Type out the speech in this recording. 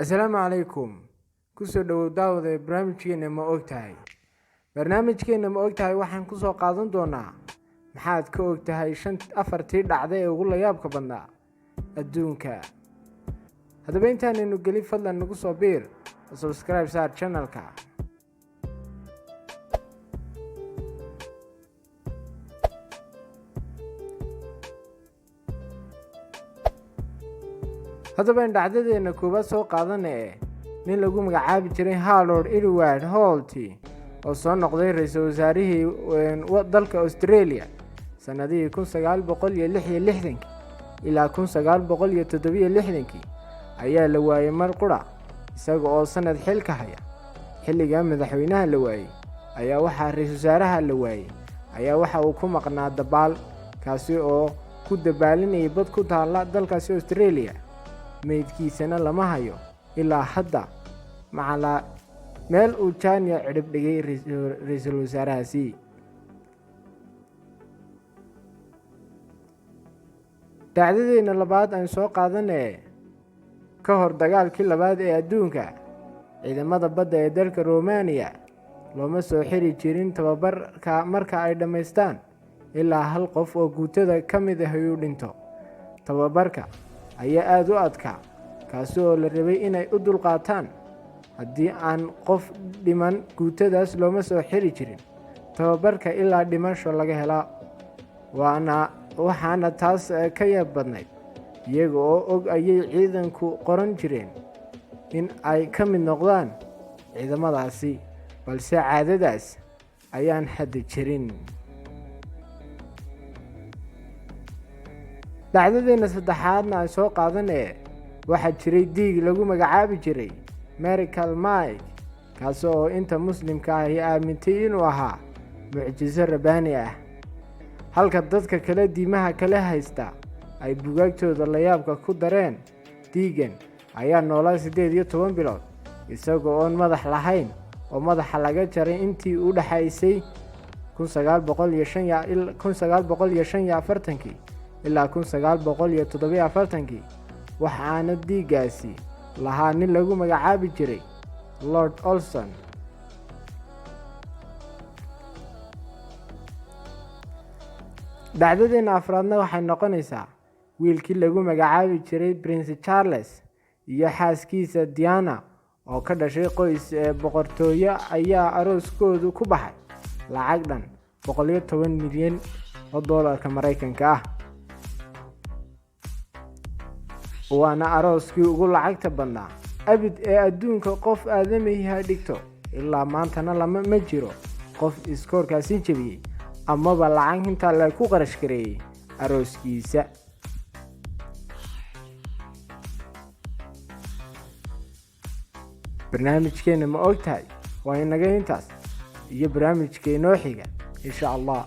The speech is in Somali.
Asalaamu calaykum. Kusoo dhowow, daawada, barnaamijkeena Ma Og Tahay. Barnaamijkeena Ma Og Tahay waxaan kusoo qaadan doonaa: maxaad ka og tahay shan afartii dhacda ee ugu layaabka badnaa adduunka? Haddaba intaanaynu gelin, fadlan nagu soo biir oo subscribe saar channelka. Haddaba in dhacdadeena koowaad soo qaadana ee nin lagu magacaabi jiray Harold Edward Holt, oo soo noqday ra-iisul wasaarihii dalka Australia sanadihii 1966-kii ilaa 1967-kii, ayaa la waayey mar qura isaga oo sanad xilka haya. Xilligaa madaxweynaha la waayey ayaa waxaa ra-iisul wasaaraha la waayey ayaa waxa uu ku maqnaa dabaal, kaasi oo ku dabaalinayay bad ku taalla dalkaasi Australia. Meydkiisana lama hayo ilaa hadda, macalaa meel uu jaaniya cidhib dhigay ra-iisul wasaarahaasi. Dhacdadeena labaad aan soo qaadanee, ka hor dagaalkii labaad ee adduunka, ciidamada badda ee dalka Romaniya looma soo xiri jirin tababarka marka ay dhammaystaan ilaa hal qof oo guutada ka mid ah uu dhinto. Tababarka ayaa aada u adkaa, kaasi oo la rabay inay u dulqaataan. Haddii aan qof dhiman, guutadaas looma soo xiri jirin tababarka ilaa dhimasho laga helaa. Waana waxaana taas ka yaab badnayd, iyaga oo og ayay ciidanku qoran jireen in ay ka mid noqdaan ciidamadaasi, balse caadadaas ayaan hadda jirin. Dhacdadeena saddexaadna aan soo qaadanee, waxaa jiray diig lagu magacaabi jiray Miracle Mike, kaasi oo inta Muslimka ahi aamintay inuu ahaa mucjiso rabbaani ah, halka dadka kale diimaha kale haysta ay bugaagtooda layaabka ku dareen. Diigan ayaa noolaa 18 bilood isaga oon madax lahayn, oo madaxa laga jaray intii u dhexaysay 1945-kii ilaa 1947-kii. Waxaana diiggaasi lahaa nin lagu magacaabi jiray Lord Olson. Dhacdadeena afraadna waxay noqonaysaa wiilkii lagu magacaabi jiray Prince Charles iyo xaaskiisa Diana, oo ka dhashay qoys boqortooyo, ayaa arooskoodu ku baxay lacag dhan 110 milyan oo doolarka Maraykanka ah, waana arooskii ugu lacagta badnaa abid ee adduunka qof aadamiha dhigto. Ilaa maantana lama ma jiro qof iskoorkaasi jebiyey amaba lacag intaa la ku qarash gareeyey arooskiisa. Barnaamijkeena Ma Og Tahay waa inaga intaas iyo barnaamijka inoo xiga, insha Allah.